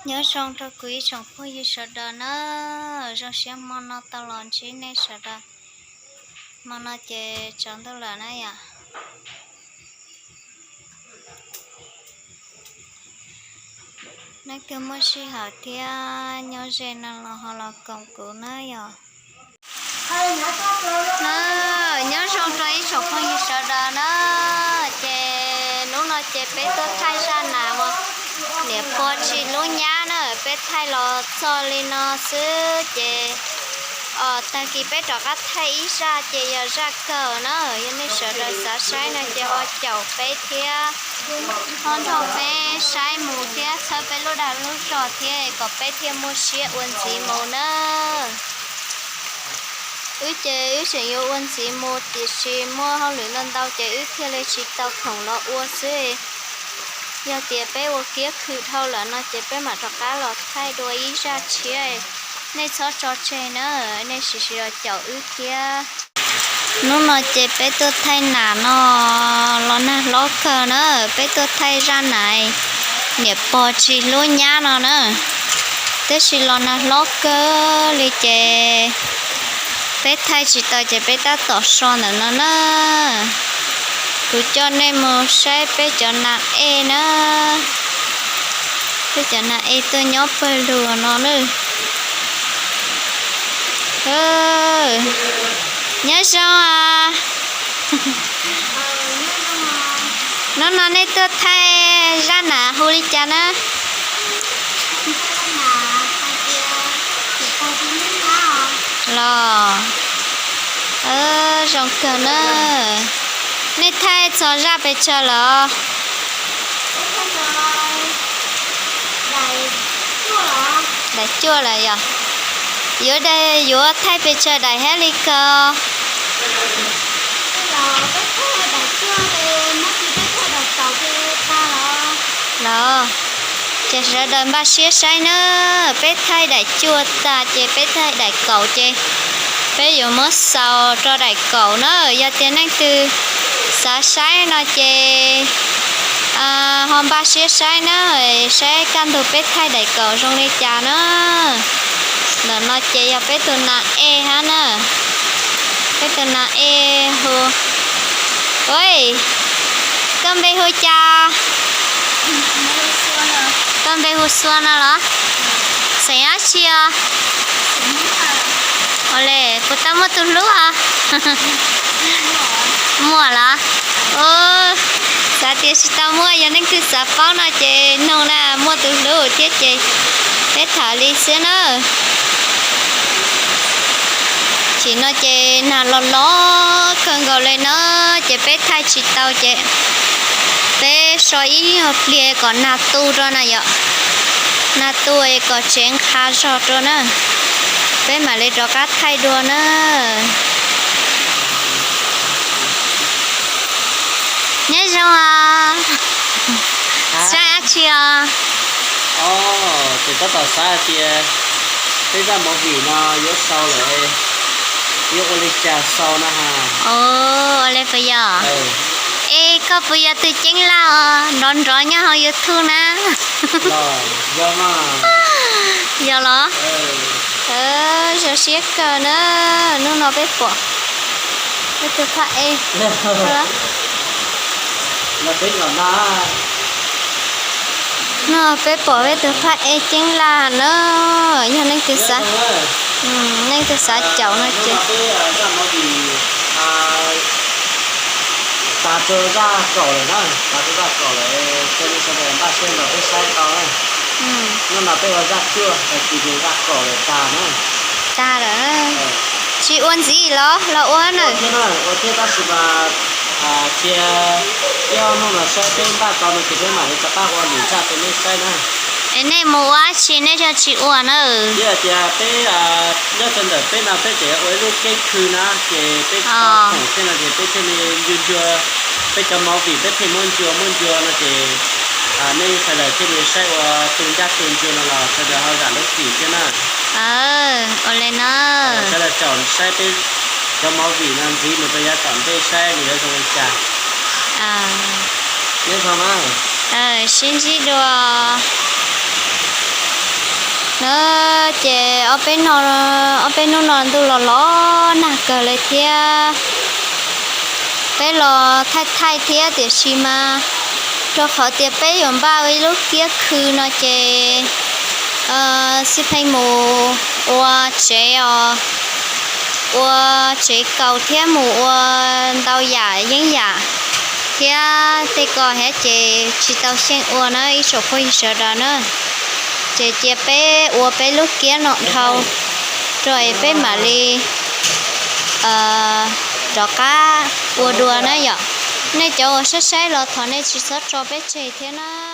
Nyob zoo rau kuv ib tsoom phooj ywg sawv daws na, zoo siab hmo no tau los ntsib nej sawv daws. Hmo no ces tsaus ntuj lawm na yom. Leej twg muaj sij hawm thiab nyob ze no los ho los koom kuv na yom. Nyob zoo rau ib tsoom phooj ywg sawv daws na, ces hnub no ces peb tuaj thaij zaj nas uas niam pog tsis hlub nyab na, peb thaij los txog li no xwb ces tag kis peb rov qab thaij ib zaj ces yog zaj kawg na, yog nej sawv daws xav saib no ces ho caum peb thiab, ho nrog peb saib mus thiab txhawb peb lub dag lub zog thiab kom peb thiaj muaj siab ua ntxiv mus na. Wb ces wb tseem yuav ua ntxiv mus tiam sis muaj hauj lwm ntau ntau ces wb thiaj li tsis tau khoom los ua xwb. Yog tias peb ua kiab khw dhau lawm no ces peb mam rov qab los thaij dua ib zaj tshiab. Nej txhob tso tseg na, nej sim sim los caum wb thiab. Hnub no ces peb tuaj thaij nas no los nag hlob kawg na, peb tuaj thaij zaj nas niam pog tsis hlub nyab no na, tab sis los nag hlob kawg li ces peb thaij tsis tau ces peb tab tom so ntawm no na. Kuv coj nej mus saib peb cov nas ej na, peb cov nas ej tuaj nyob pawg lug no na. Nyob zoo os. Hnub no nej tuaj thaij zaj nas hu li cas na? Los, zoo kawg na. Nej thaij txog zaj pes tsawg lawm? Daim cuaj lawm yom. Yuav, yuav thaij pes tsawg daim thiaj li kawg? Los, ces sawv daws npaj siab saib na, peb thaij daim cuaj tas ces peb thaij daim kaum ces peb yuav muab xaus rau daim kaum na. Yog tias leej twg xav saib no ces ho npaj siab saib na, saib kaj ntug peb thaij daim kaum zoo li cas na. Ntawm no ces yog peb tus nas ej hab na. Peb tus nas ej hu, ua, koj npe hu cas? Koj npe hu Xua no los? Xeem dab tsi os? Ua le, puas tau muaj tus hlub os? Muaj los? Xav tias tsis tau muaj, yog leej twg xav paub no ces nug na, muaj tus hlub thiab ces peb tham li xwb na. Tsim no ces nag los los kawg nkaus li na, ces peb thaij tsis tau ces peb so ib nyuag pliag kom nag tu rau na yom. Nag tu kom tsev nqha zog rau na, peb mam li rov qab thaij dua na. Nyob zoo os. Saib dab tsi os? Ces tab tom xav hais tias peb zaj movie no yuav sau lawm, yuav ua li cas sau na ha. Ua li puas yog? Es koj puas yog tus Ceeb Laj os, nrov nrov nyob hauv YouTube na? Yog los? Zoo siab kawg na, hnub no peb pom peb tus phaj ej. Hnub no peb pom peb tus phaj ej Ceeb Laj na, yog leej twg xav, leej twg xav caum no ces. Tas rau zaj kaum lawm na, tas rau zaj kaum lawm, cia li sawv daws npaj siab nrog peb saib tau na. Hnub no peb ua zaj cuaj, tag kis ces zaj kaum lawm tag na. Tag lawm. Tsis ua ntxiv los los ua na? Ua thiab tab sis mas cia ib ob hnub no saib peb npaj tau no ces peb mam li rov qab ua lwm zaj rau nej saib na. Es nej mus ua dab tsi nej thiaj tsis ua na? Yog tias peb nyob rau ntawm peb no peb tseem ua ib lub keb khw na ces peb khoom thiab no ces peb thiaj li ncua ncua, peb cov movie peb thiaj muab ncua muab ncua no ces nej sawv daws thiaj li saib ua tu ncaj tu ncua no los sawv daws ho zam lub txim thiab na. Ua li no. Sawv daws caum saib peb cov movie no ntxiv mus rau yav tom ntej saib nws yuav zoo li cas. Nyob zoo na. Sib ntsib dua. Ces ob peb no, ob peb hnub no ntuj los los nag kawg li thiab. Peb los thaij thaij thiab tiam sis mas rau qhov tias peb yuav npaj ua ib lub kiab khw no ces xij pheej mus ua tsev os, ua tsev kaus thiab mus ua ntau yam yeeb yam thiab tej ko thiab ces tsis tau xyeej ua na ib tsoom phooj ywg sawv daws na. Ces cia peb ua peb lub kiab no dhau rau es peb mam li rov qab ua dua na yom. Nej cov uas saib saib los thov nej tsis txhob tso peb tseg thiab na.